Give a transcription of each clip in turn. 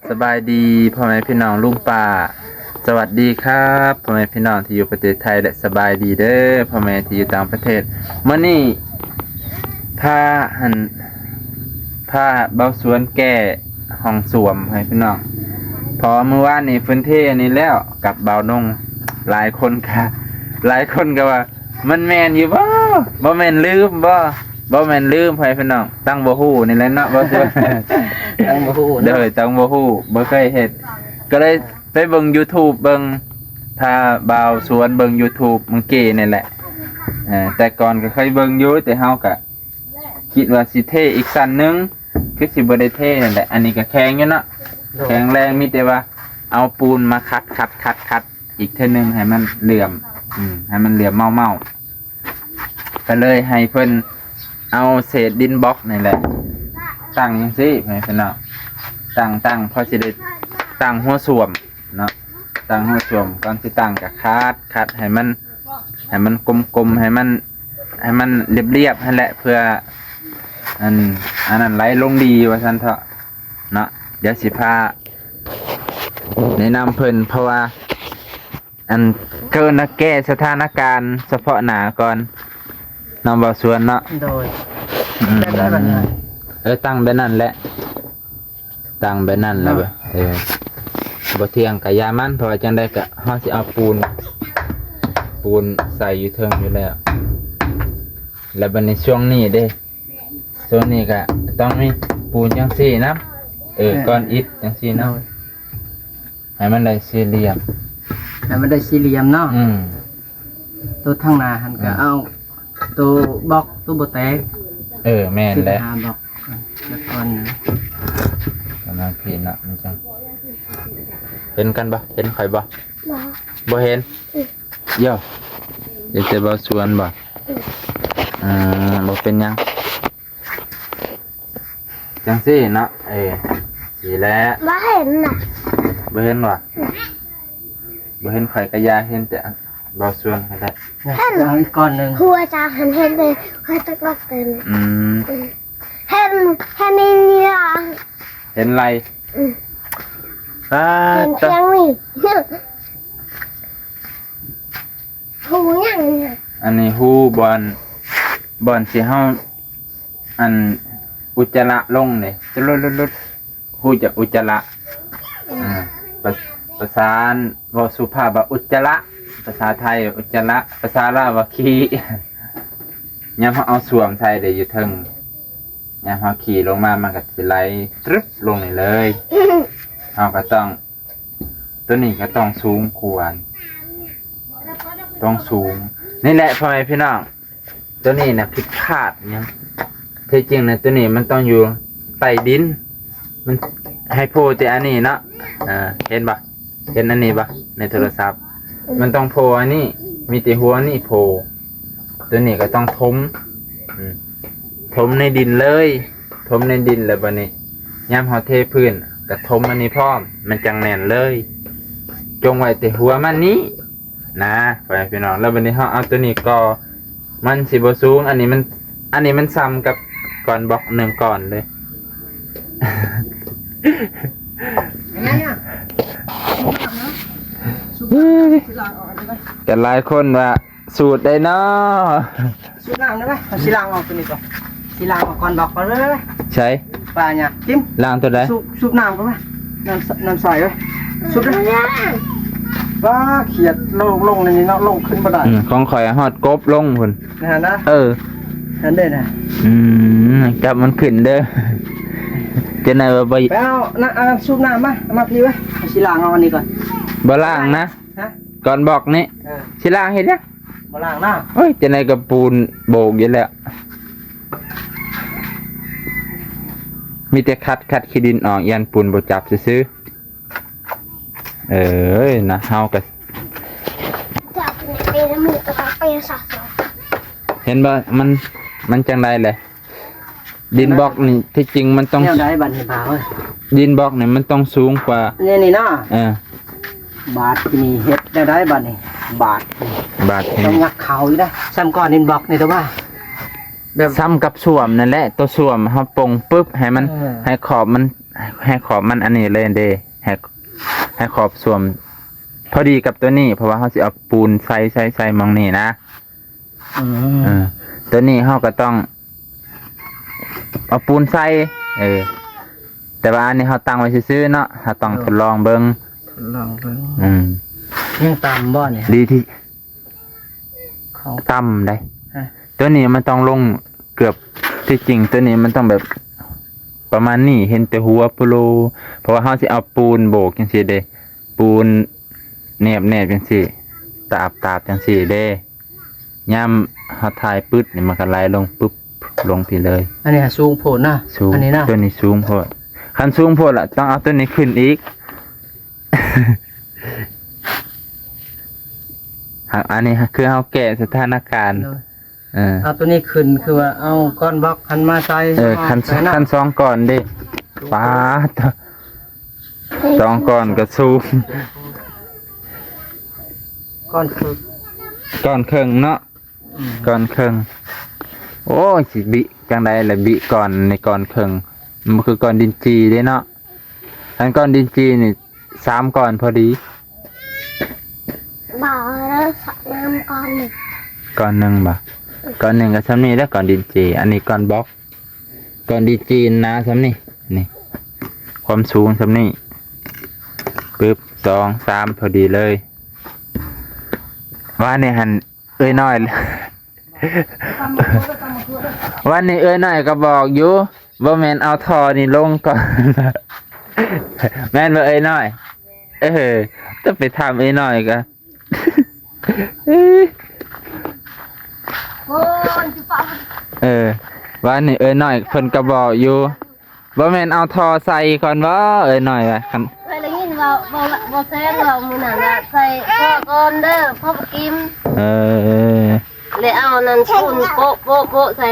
ສະບາຍດີພໍ່ແມ່ພີ່ນ້ອງລຸງປ້າ ສະຫວັດດີຄັບພໍ່ແມ່ພີ່ນ້ອງທີ່ຢູ່ປະເທດໄທ ແລະ ສະບາຍດີເດີພໍ່ແມ່ທີ່ຢູ່ຕ່າງປະເທດ. ມື້ນີ້ພາ ອັນ ພາເບົາສວນແກ້ຫ້ອງສ້ວມໃຫ້ພີ່ນ້ອງ ເພາະວ່າມື້ວານນີ້ເພິ່ນເທອັນນີ້ແລ້ວກັບເບົານົງ. ຫຼາຍຄົນກະ ຫຼາຍຄົນກະວ່າ ມັນແມ່ນຢູ່ບໍ່? ບໍ່ແມ່ນລືມບໍ່? ບໍ່ແມ່ນລືມໃຜພີ່ນ້ອງ ຕັ້ງບໍ່ຮູ້ນີ້ແຫຼະເນາະ ບໍ່ ຕັ້ງບໍ່ຮູ້ເນາະ ໂດຍ ຕັ້ງບໍ່ຮູ້ ບໍ່ເຄີຍເຮັດ ກໍເລີຍໄປເບິ່ງ YouTube ເບິ່ງ ພາບ່າວສວນເບິ່ງ YouTube ມື້ກີ້ນີ້ແຫຼະ. ເອີ ແຕ່ກ່ອນກໍເຄີຍເບິ່ງຢູ່ ແຕ່ເຮົາກໍຄິດວ່າຊິເທອີກຊັ້ນໜຶ່ງ ຄືຊິບໍ່ໄດ້ເທນັ້ນແຫຼະ. ອັນນີ້ກໍແຂງຢູ່ເນາະ ໂດຍ ແຂງແຮງ ມີແຕ່ວ່າເອົາປູນມາຂັດໆໆ ອີກເທື່ອໜຶ່ງໃຫ້ມັນເຫຼື້ອມ ອືມ ໃຫ້ມັນເຫຼື້ອມເໝົາໆ ກໍເລີຍໃຫ້ເພິ່ນເອົາເສດດິນບລັອກນີ້ແຫຼະ ຕັ້ງຈັ່ງຊີ້ໃຫ້ເພິ່ນເນາະ ຕັ້ງ ຕັ້ງ ພໍຊິໄດ້ຕັ້ງຫົວສ້ວມເນາະ ຕັ້ງຫົວສ້ວມ. ກ່ອນຊິຕັ້ງກໍຂັດ ຂັດໃຫ້ມັນ ໃຫ້ມັນກົມໆ ໃຫ້ມັນ ໃຫ້ມັນລຽບໆຫັ້ນແຫຼະ ເພື່ອ ອັນ ອັນນັ້ນໄຫຼລົງດີວ່າຊັ້ນເຖາະເນາະ. ດຽວຊິພາແນະນຳເພິ່ນ ເພາະວ່າ ອັນ ເກີນແກ້ສະຖານະການສະເພາະໜ້າກ່ອນເນາະ ເບົາສວນເນາະ. ໂດຍ ອືມ ແບບໃດບັດນີ້? ເອີ ຕັ້ງແບບນັ້ນແຫຼະ ຕັ້ງແບບນັ້ນແຫຼະ ເນາະ ເອີ ບໍ່ທ່ຽງກະຢ່າມັນ ເພາະວ່າຈັ່ງໃດກະເຮົາຊິເອົາປູນ ປູນໃສ່ຢູ່ເທິງຢູ່ແລ້ວ. ແລ້ວບັດນີ້ຊ່ວງນີ້ເດ້ ຊ່ວງນີ້ກະຕ້ອງມີປູນຈັ່ງຊີ້ນຳ ເອີ ເອີ ກ້ອນອິດຈັ່ງຊີ້ນຳ ໂດຍ ໃຫ້ມັນໄດ້ສີ່ຫຼ່ຽມ ໃຫ້ມັນໄດ້ສີ່ຫຼ່ຽມເນາະ ອືມ ໂຕທາງໜ້າຫັ້ນ ອືມ ກໍເອົາໂຕບລັອກ ໂຕບໍ່ແຕກ ເອີ ແມ່ນແຫຼະ ສິບຫ້າບລັອກ ແລ້ວກ່ອນນະ ປະມານພີ້ເນາະ ມັນຈັ່ງ ເຫັນກັນບໍ່? ເຫັນຂ້ອຍບໍ່? ບໍ່ ບໍ່ເຫັນ ອືມ ໂຢ ເຫັນແຕ່ເບົາສວນບໍ່? ອືມ ອືມ ບໍ່ເປັນຫຍັງ. ຈັ່ງຊີ້ເນາະ ເອີ ຊີ້ແຫຼະ ບໍ່ເຫັນນະ ບໍ່ເຫັນຫວາ? ບໍ່ເຫັນຂ້ອຍກະຢ່າ ເຫັນແຕ່ເບົາສວນກະໄດ້ ເຫັນອີກກ້ອນໜຶ່ງ ຫົວຈາຫັ້ນເຫັນເລີຍ ຂ້ອຍຕັກລັອກເຕັມ ອືມ ເຫັນ ເຫັນນີ້ລະ ເຫັນໄຫຼ ອືມ ປາດ ເຫັນຄຽງນີ້ ຫູຫຍັງນີ້ ອັນນີ້ຫູບ່ອນ ບ່ອນທີ່ເຮົາ ອັນ ອຸດຈະລະລົງເດ້ ຈະຫຼຸດໆ ຮູ້ຈັກອຸດຈະລະ? ອືມ ອາ ພາ ພາສາເວົ້າສຸພາບວ່າອຸດຈະລະ ພາສາໄທອຸດຈະລະ ພາສາລາວວ່າຂີ້ ຍາມເຮົາເອົາສ້ວມໃສ່ເດ້ຢູ່ເທິງ ຍາມເຮົາຂີ້ລົງມາ ມັນກໍຊິໄຫຼຕຣຶບລົງນີ້ເລີຍ ເຮົາກໍຕ້ອງ ໂຕນີ້ກໍຕ້ອງສູງກວ່າ ຕ້ອງສູງ ນີ້ແຫຼະພໍ່ແມ່ພີ່ນ້ອງ ໂຕນີ້ນະຜິດພາດຫຍັງ ທີ່ຈິງນະ ໂຕນີ້ມັນຕ້ອງຢູ່ໃຕ້ດິນ ມັນໃຫ້ໂພແຕ່ອັນນີ້ເນາະ ເຫັນບໍ່? ເຫັນອັນນີ້ບໍ່? ໃນໂທລະສັບ ມັນຕ້ອງໂພອັນນີ້ ມີແຕ່ຫົວນີ້ໂພ ໂຕນີ້ກໍຕ້ອງຖົມ ອືມ ຖົມໃນດິນເລີຍ ຖົມໃນດິນ ແລ້ວບາດນີ້ຍາມເຮົາເທພື້ນກໍຖົມອັນນີ້ພ້ອມ ມັນຈັ່ງແໜ້ນເລີຍ ຈົ່ງໄວ້ແຕ່ຫົວມັນນີ້ນະ ພໍ່ແມ່ພີ່ນ້ອງ. ແລ້ວບາດນີ້ເຮົາເອົາໂຕນີ້ກໍ ມັນຊິບໍ່ສູງ ອັນນີ້ມັນ ອັນນີ້ມັນສ່ຳກັບກ້ອນບລັອກໜຶ່ງກ້ອນເລີຍ. ກໍຫຼາຍຄົນວ່າ ສູດໃດເນາະ? ສູບນ້ຳໄດ້ໄໝ? ເຮົາຊິລ້າງອອກຕົວນີ້ກ່ອນ ຊິລ້າງອອກກ່ອນດອກ ໄປ ໄປ ໄປ ໃສ? ປາຫຍັງ? ຈິມ ລ້າງຕົວໃດ? ສູບ ສູບນ້ຳກ່ອນໄໝ? ນ້ຳ ນ້ຳໃສເວີຍ ສູບເດີ້. ປາຂຽດລົງ ລົງໃນນີ້ເນາະ ລົງຂຶ້ນບໍ່ໄດ້. ອືມ ຂອງຂ້ອຍຮອດກົບລົງພຸ້ນ ນັ້ນນະ. ເອີ ຫັ້ນເດ້ນະ. ອືມ ຈັບມັນຂຶ້ນເດີ້ ຈະໄດ້ວ່າບໍ່ ໄປເອົາ ອັນນັ້ນ ສູບນ້ຳມາ ເອົາມາພີ້ເວີຍ ຊິລ້າງເອົາອັນນີ້ກ່ອນ. ບໍ່ລ້າງນະ ຮະ? ກ່ອນບລັອກນີ້ ເອີ ຊິລ້າງເຮັດຫຍັງ? ບໍ່ລ້າງນະ. ໂອ້ຍ ຈັ່ງໃດກໍປູນໂບກຢູ່ແລ້ວ ມີແຕ່ຂັດ ຂັດຂີ້ດິນອອກ ຢ້ານປູນບໍ່ຈັບຊື່ໆ. ເອີຍ ນະ ເຮົາກໍ ເຫັນບໍ່ ມັນ ມັນຈັ່ງໃດແຫຼະ. ດິນບລັອກນີ້ ທີ່ຈິງມັນຕ້ອງ ແນວໃດບັດນີ້ບ່າວເອີຍ? ດິນບລັອກນີ້ມັນຕ້ອງສູງກວ່າ ນີ້ ນີ້ເນາະ. ເອີ ບາດນີ້ເຮັດແນວໃດບັດນີ້? ບາດນີ້ ບາດນີ້ຕ້ອງຍັກເຂົ້າອີກນະ ສ່ຳກ້ອນດິນບລັອກນີ້ ແຕ່ວ່າແບບ ສ່ຳກັບສ້ວມນັ້ນແຫຼະ ຕົວສ້ວມເຮົາປົງປຶບ ໃຫ້ມັນ ເອີ ໃຫ້ຂອບມັນ ໃຫ້ຂອບມັນອັນນີ້ເລີຍເດ້ ໃຫ້ ໃຫ້ຂອບສ້ວມພໍດີກັບໂຕນີ້ ເພາະວ່າເຮົາຊິເອົາປູນໃສ່ ໃສ່ ໃສ່ໝ່ອງນີ້ນະ. ອືມ ເອີ ໂຕນີ້ເຮົາກໍຕ້ອງເອົາປູນໃສ່ ເອີ ແຕ່ວ່າອັນນີ້ເຮົາຕັ້ງໄວ້ຊື່ໆເນາະ ເຮົາຕ້ອງ ເອີ ທົດລອງເບິ່ງ ທົດລອງເບິ່ງ. ອືມ ຍັງຕ່ຳບໍ່ນີ້? ດີທີ່ ຂອງ ຕ່ຳໄດ໋ ຮະ ໂຕນີ້ມັນຕ້ອງລົງເກືອບ ທີ່ຈິງໂຕນີ້ມັນຕ້ອງແບບປະມານນີ້ ເຫັນແຕ່ຫົວໂປໂລ ເພາະວ່າເຮົາຊິເອົາປູນໂບກຈັ່ງຊີ້ເດ້ ປູນແນບໆຈັ່ງຊີ້ ຕາບໆຈັ່ງຊີ້ເດ້ ຍາມເຮົາຖ່າຍປຶດນີ້ ມັນກໍໄຫຼລົງປຶບລົງພີ້ເລີຍ. ອັນນີ້ຫາສູງໂພດນະ ສູງ ອັນນີ້ນະ ໂຕນີ້ສູງໂພດ ຄັນສູງໂພດລະຕ້ອງເອົາໂຕນີ້ຂຶ້ນອີກ. ຫາ ອັນນີ້ຄືເຮົາແກ້ສະຖານະການ ໂດຍ ເອີ ເອົາໂຕນີ້ຂຶ້ນ ຄືວ່າເອົາກ້ອນບລັອກຫັ້ນມາໃສ່ ເອີ ໃສ່ ຄັນ ເນາະ ຄັນສອງກ້ອນເດ້ ປາດ ສອງກ້ອນກໍສູງ ກ້ອນເຄິ່ງ ກ້ອນເຄິ່ງເນາະ ອືມ ກ້ອນເຄິ່ງ. ໂອ້ຍ ຊິບິຈັ່ງໃດລະ ບິກ້ອນໃນກ້ອນເຄິ່ງ ມັນບໍ່ຄືກ້ອນດິນຈີ່ເດ້ເນາະ. ຄັນກ້ອນດິນຈີ່ນີ້ສາມກ້ອນພໍດີ. ບໍ່ເດີ ສະນ້ຳກ້ອນໜຶ່ງ ກ້ອນໜຶ່ງບໍ່? ກ້ອນໜຶ່ງກໍສ່ຳນີ້ແຫຼະ ກ້ອນດິນຈີ່ ອັນນີ້ກ້ອນບລັອກ ກ້ອນດິນຈີ່ໜາສ່ຳນີ້ ນີ້ ຄວາມສູງສ່ຳນີ້ ປຶບ ສອງ ສາມ ພໍດີເລີຍ. ວ່ານີ້ຫັ້ນ ເອື້ອຍນ້ອຍ ວັນນີ້ເອື້ອຍນ້ອຍກໍບອກຢູ່ ບໍ່ແມ່ນເອົາທໍ່ນີ້ລົງກ່ອນ ແມ່ນບໍ່ເອື້ອຍນ້ອຍ? ເອີ ຕ້ອງໄປຖາມເອື້ອຍນ້ອຍກໍ ເອີ ວັນນີ້ເອື້ອຍນ້ອຍເພິ່ນກໍບອກຢູ່ ບໍ່ແມ່ນເອົາທໍ່ໃສ່ກ່ອນບໍ່ ເອື້ອຍນ້ອຍວ່າ ຄັນ ເຄີຍໄດ້ຍິນເວົ້າ ບໍ່ ບໍ່ແຊງເວົ້າມື້ນັ້ນວ່າ ໃສ່ທໍ່ກ່ອນເດີ ພໍບໍ່ກິນ ເອີ ແລ້ວເອົານັ້ນປູນໂປະໂປະໂປະໃສ່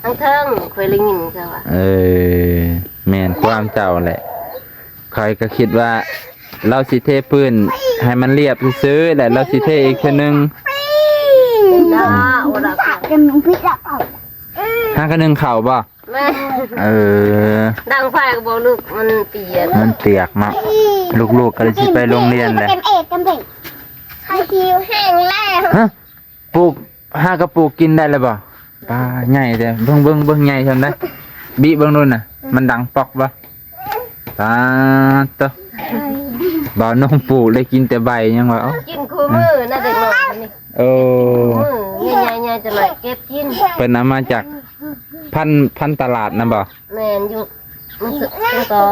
ທາງເທິງ ເຄີຍໄດ້ຍິນເຂົາວ່າ ເອີ ແມ່ນຄວາມເຈົ້າແຫຼະ ຂ້ອຍກໍຄິດວ່າ ລາວຊິເທພື້ນໃຫ້ມັນລຽບຊື່ໆ ແລ້ວລາວຊິເທອີກເທື່ອໜຶ່ງ ຫາກະໜຶ່ງເຂົ້າບໍ່? ແມ່ນ ເອີ ດັງໄຟກໍບໍ່ລຸກ ມັນປຽກ ມັນປຽກເນາະ ລູກໆກໍໄດ້ຊິໄປໂຮງຮຽນແລ້ວ ຮະ ປູກ ຫາກະປູກກິນໄດ້ແລ້ວບໍ່? ປາ ໃຫຍ່ແທ້ ເບິ່ງ ເບິ່ງ ເບິ່ງ ໃຫຍ່ຊ່ຳໃດ ບິເບິ່ງດູນນະ ມັນດັງປອກບໍ່? ປາໂຕ ບ່າວນົງປູກໄດ້ກິນແຕ່ໃບ ຍັງວ່າ ກິນຄູ່ມື້ນະເດັກນ້ອຍນີ້ ໂອ້ ໃຫຍ່ໆໆ ຈະໜ້ອຍເກັບກິນ ເພິ່ນເອົາມາຈາກ ພັນ ພັນຕະຫຼາດນະບໍ່? ແມ່ນຢູ່ ມັນສະ ມັນກໍ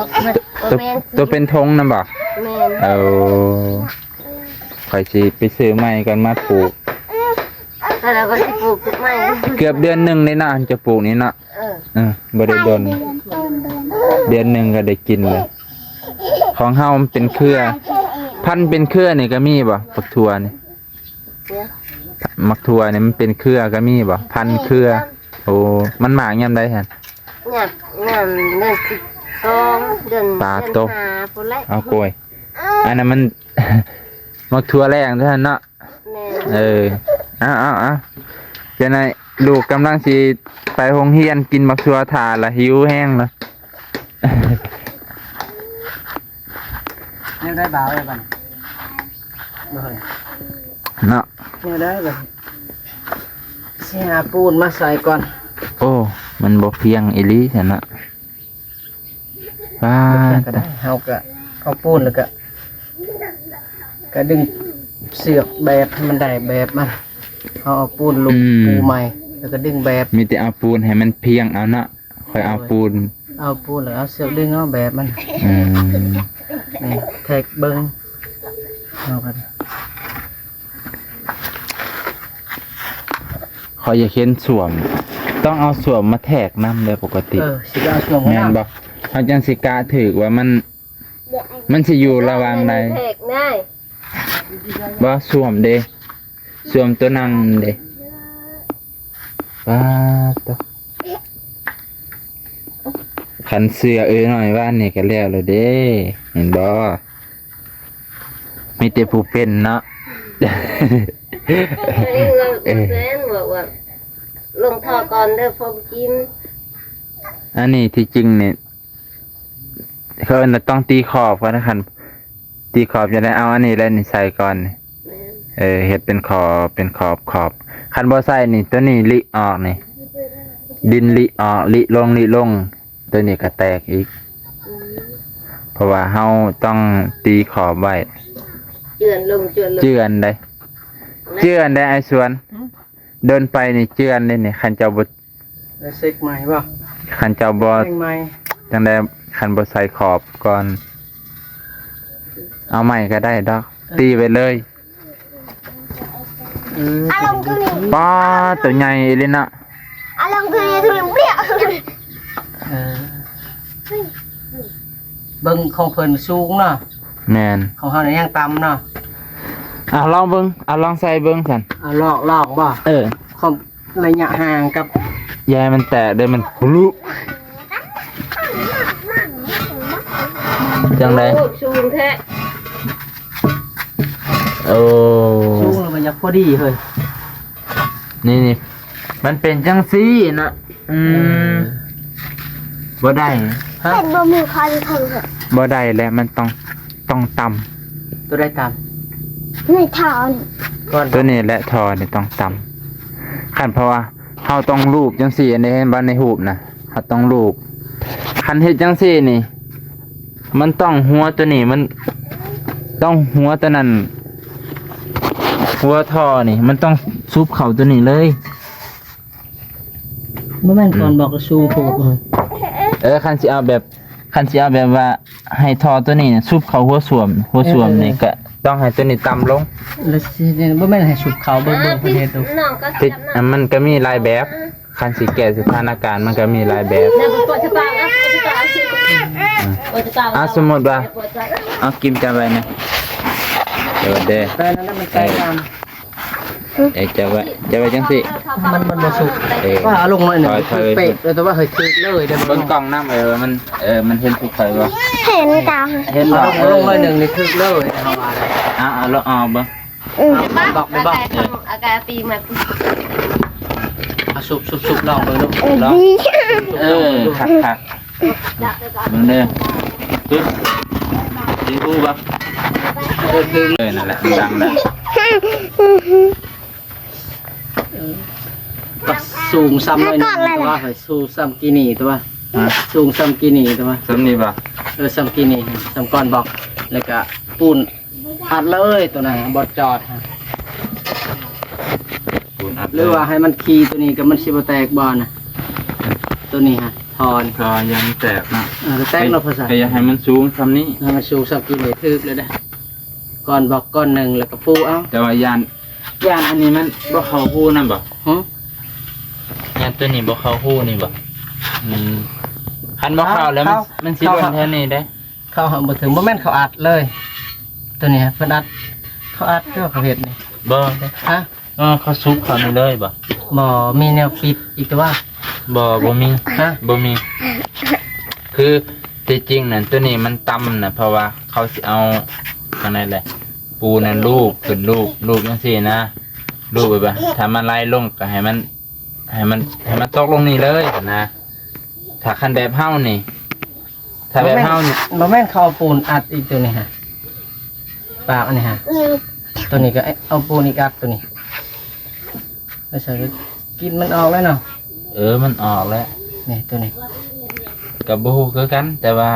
ໂຕ ບໍ່ແມ່ນ ໂຕເປັນຖົງນະບໍ່? ແມ່ນ ເອົາ ຂ້ອຍຊິໄປຊື້ໃໝ່ກ່ອນມາປູກ ແລ້ວກໍຊິປູກໃໝ່ ເກືອບເດືອນໜຶ່ງເດ້ເນາະ ອັນຈະປູກນີ້ເນາະ ເອີ ເອີ ບໍ່ໄດ້ດົນ ເດືອນໜຶ່ງກໍໄດ້ກິນແລ້ວ ຂອງເຮົາມັນເປັນເຄືອ ພັນເປັນເຄືອນີ້ກໍມີບໍ່? ບັກຖົ່ວນີ້ ບັກຖົ່ວນີ້ມັນເປັນເຄືອກໍມີບໍ່? ພັນເຄືອ ໂອ້ ມັນໝາກຍາມໃດຫັ້ນ? ຍາມ ຍາມເດືອນສິບສອງ ເດືອນ ປາໂຕ ເດືອນຫ້າພຸ້ນແຫຼະ ເອົາໂກຍ ອັນນັ້ນມັນ ໝາກຖົ່ວແລງເທົ່ານັ້ນເນາະ ແມ່ນ ເອີ ເອົາໆໆ ຈັ່ງໃດລູກກຳລັງຊິໄປໂຮງຮຽນ ກິນໝາກຖົ່ວຖ້າລະ ຫິວແຮງລະ ແນວໃດບ່າວເອີຍບັດນີ້ ໂດຍ ເນາະ ແນວໃດບັດນີ້ ຊິຫາປູນມາໃສ່ກ່ອນ ໂອ້ ມັນບໍ່ພຽງອີ່ຫຼີຊັ້ນນະ ປາ ເຮົາກໍເອົາປູນແລ້ວກໍ ກໍດຶງເຊືອກແບບໃຫ້ມັນໄດ້ແບບມັນ ເຮົາເອົາປູນລົງ ອືມ ປູໃໝ່ ແລ້ວກໍດຶງແບບ ມີແຕ່ເອົາປູນໃຫ້ມັນພຽງເອົາເນາະ ຂ້ອຍເອົາປູນ ເອົາປູນແລ້ວເອົາເຊືອກດຶງເອົາແບບມັນ ອືມ ນີ້ແທກເບິ່ງ ເອົາກັນ ຂ້ອຍຢາກເຫັນສ້ວມ ຕ້ອງເອົາສ້ວມມາແທກນຳເດີ ປົກກະຕິ ເອີ ຊິໄດ້ເອົາສ້ວມມານຳ ແມ່ນບໍ່? ເຮົາຈັ່ງຊິກະຖືກວ່າມັນ ມັນຊິຢູ່ລະຫວ່າງໃດ ແທກໄດ້ ບໍ່ ສ້ວມເດ້ ສ້ວມຕົວນັ່ງເດ້ ປາໂຕ ຄັນເຊື່ອເອື້ອຍນ້ອຍວານນີ້ກໍແລ້ວແລ້ວເດ້ ເຫັນບໍ່? ມີແຕ່ຜູ້ເປັນເນາະ ເອີ ແມ່ນ ບອກວ່າ ລົງທໍ່ກ່ອນເດີ ພໍບໍ່ກິນ ອັນນີ້ທີ່ຈິງນີ້ ເຂົາເອີ້ນວ່າຕ້ອງຕີຂອບກ່ອນນະ ຄັນຕີຂອບຈັ່ງໃດ ເອົາອັນນີ້ແຫຼະນີ້ໃສ່ກ່ອນນີ້ ແມ່ນ ເອີ ເຮັດເປັນຂອບ ເປັນຂອບ ຂອບ ຄັນບໍ່ໃສ່ນີ້ ໂຕນີ້ລິອອກນີ້ ດິນລິອອກ ລິລົງ ລິລົງ ໂຕນີ້ກໍແຕກອີກ ອືມ ເພາະວ່າເຮົາຕ້ອງຕີຂອບໄວ້ ເຈື່ອນລົງ ເຈື່ອນລົງ ເຈື່ອນໄດ໋ ເຈື່ອນໄດ໋ ອ້າຍສວນ ຫືມ ດົນໄປນີ້ເຈື່ອນເດ້ນີ້ ຄັນເຈົ້າບໍ່ ໄດ້ເຊັກໃໝ່ບໍ່? ຄັນເຈົ້າບໍ່ ແຕ່ງໃໝ່ ຈັ່ງໃດ ຄັນບໍ່ໃສ່ຂອບກ່ອນ ເອົາໃໝ່ກໍໄດ້ດອກ ເອີ ຕີໄວ້ເລີຍ ອືມ ອາລົງຄືນີ້ ປ້າ ໂຕໃຫຍ່ອີ່ຫຼີເນາະ ອາລົງຄືນີ້ ຖືກເບຍ ເອີ ເບິ່ງຂອງເພິ່ນສູງເນາະ ແມ່ນ ຂອງເຮົານີ້ຍັງຕ່ຳເນາະ ເອົາລອງເບິ່ງ ເອົາລອງໃສ່ເບິ່ງຊັ້ນ ເອົາລອງ ລອງບໍ່? ເອີ ຂອງໄລຍະຫ່າງກັບ ຢ່າໃຫ້ມັນແຕກເດີ ມັນທະລຸ ຈັ່ງໃດ? ໂອ້ ສູງແທ້ ໂອ້ ສູງແລ້ວມັນຢາກພໍດີເຮີ້ຍ ນີ້ໆ ມັນເປັນຈັ່ງຊີ້ນະ ອືມ ເອີ ບໍ່ໄດ້ ຮະ ເຮັດບໍ່ມີຄອນເພິ່ນ ບໍ່ໄດ້ແຫຼະ ມັນຕ້ອງ ຕ້ອງຕ່ຳ ໂຕໃດຕ່ຳ? ໃນທ່ອນີ້ ກ່ອນ ໂຕນີ້ແຫຼະ ທໍ່ນີ້ຕ້ອງຕ່ຳ ຄັນ ເພາະວ່າເຮົາຕ້ອງລູບຈັ່ງຊີ້ ອັນນີ້ເຫັນບໍ່ ໃນຮູບນະ ເຮົາຕ້ອງລູບ ຄັນເຮັດຈັ່ງຊີ້ນີ້ ມັນຕ້ອງຫົວໂຕນີ້ ມັນຕ້ອງຫົວໂຕນັ້ນ ຫົວທໍ່ນີ້ ມັນຕ້ອງຊຸບເຂົ້າໂຕນີ້ເລີຍ ບໍ່ແມ່ນກ່ອນ ອືມ ບອກຊູໂພດ ເອີ ຄັນຊິເອົາແບບ ຄັນຊິເອົາແບບວ່າໃຫ້ທໍ່ໂຕນີ້ຊຸບເຂົ້າຫົວສ້ວມ ຫົວສ້ວມນີ້ ເອີ ກໍຕ້ອງໃຫ້ໂຕນີ້ຕ່ຳລົງ ແລ້ວຊິ ບໍ່ແມ່ນໃຫ້ຊຸບເຂົ້າ ເບິ່ງ ເບິ່ງເພິ່ນເຮັດດູ ຕິດ ມັນກໍມີຫຼາຍແບບ ຄັນຊິແກ້ສະຖານະການມັນກໍມີຫຼາຍແບບ ອາ ສົມມຸດວ່າ ເອົາກິມຈັບໄວ້ນະ ເອີ ເດ້ ແຕ່ນັ້ນມັນໃກ້ກັນ ເອີ ຈັບໄວ້ ຈັບໄວ້ຈັ່ງຊີ້ ມັນ ມັນບໍ່ສຸກ ເອີ ວ່າເອົາລົງໜ້ອຍໜຶ່ງ ຖືກເປະ ແຕ່ວ່າເຮີ້ຍຖືກເລີຍເດ້ ເບິ່ງກ້ອງນຳ ເອີ ມັນ ເອີ ມັນເຫັນຄືຂ້ອຍບໍ່ ເຫັນຕາ ເຫັນບໍ່ ເອົາລົງໜ້ອຍໜຶ່ງນີ້ຖືກເລີຍ ເຮົາວ່າ ເອົາ ເອົາລົງອອກເບິ່ງ ອືມ ບອກໄດ້ບໍ່ ອາກາດປີໃໝ່ ເອົາຊຸບໆໆ ລອງເບິ່ງດູ ເອີ ລອງ ເອີ ຄັກໆ ເບິ່ງເດີ ປຶບ ຊິຮູ້ບໍ່ ເອີ ຄື ເອີ ນັ້ນແຫຼະ ມັນດັງແລ້ວ ກໍສູງສ່ຳໜ້ອຍໜຶ່ງ ແລ້ວກໍ ຕົວະ ສູງສ່ຳກີ່ນີ້ ຕົວະ ຮະ ສູງສ່ຳກີ່ນີ້ ຕົວະ ສ່ຳນີ້ບໍ່ ເອີ ສ່ຳກີ່ນີ້ ສ່ຳກ່ອນບອກ ແລ້ວກໍປູນ ອັດເລີຍໂຕນັ້ນ ບໍ່ຈອດ ປູນອັດເລີຍ ຫຼືວ່າໃຫ້ມັນຄີໂຕນີ້ກໍມັນຊິບໍ່ແຕກບໍ່ນະ ໂຕນີ້ຮະ ທໍ່ ທໍ່ຍັງແຕກເນາະ ເອີ ແຕກເນາະ ພາສາ ກໍຢາກໃຫ້ມັນສູງສ່ຳນີ້ ໃຫ້ມັນສູງສ່ຳກີ່ນີ້ຖືກແລ້ວເດ້ ກ່ອນບອກກ່ອນໜຶ່ງ ແລ້ວກໍປູເອົາ ແຕ່ວ່າຢ້ານ ຢ້ານອັນນີ້ມັນບໍ່ເຂົ້າຮູນຳບໍ່ ຫື ຢ້ານໂຕນີ້ບໍ່ເຂົ້າຮູນີ້ບໍ່ ອືມ ຄັນບໍ່ເຂົ້າແລ້ວມັນ ເຂົ້າ ມັນຊິ ເຂົ້າ ຫຼົ່ນແຖວນີ້ເດ້ ເຂົ້າຫາບໍ່ເຖິງ ບໍ່ແມ່ນເຂົາອັດເລີຍ ໂຕນີ້ເພິ່ນອັດ ເຂົາອັດເດີ ເຂົາເຮັດນີ້ ບໍ່ ຮະ ເອີ ເຂົາຊຸບເຂົ້ານີ້ເລີຍບໍ່ ບໍ່ມີແນວປິດອີກຕົວະ ບໍ່ ບໍ່ມີ ຮະ ບໍ່ມີ ຄືທີ່ຈິງນັ້ນ ໂຕນີ້ມັນຕ່ຳນະ ເພາະວ່າເຂົາຊິເອົາອັນນັ້ນແຫຼະ ປູນນັ້ນລູບຂຶ້ນ ລູບ ລູບຈັ່ງຊີ້ນະ ລູບແບບວ່າ ຖ້າມັນໄຫຼລົງກໍໃຫ້ມັນ ໃຫ້ມັນ ໃຫ້ມັນຕົກລົງນີ້ເລີຍນະ ຖ້າຄັນແບບເຮົານີ້ ຖ້າແບບເຮົານີ້ ບໍ່ແມ່ນ ບໍ່ແມ່ນເຂົາເອົາປູນອັດອີກໂຕນີ້ຮະ ປາກອັນນີ້ຮະ ໂຕນີ້ກໍເອົາປູນອີກອັດໂຕນີ້ ແລ້ວໃສ່ ກິ່ນມັນອອກແລ້ວເນາະ ເອີ ມັນອອກແລ້ວ ນີ້ໂຕນີ້ ກໍບໍ່ຮູ້ຄືກັນ ແຕ່ວ່າ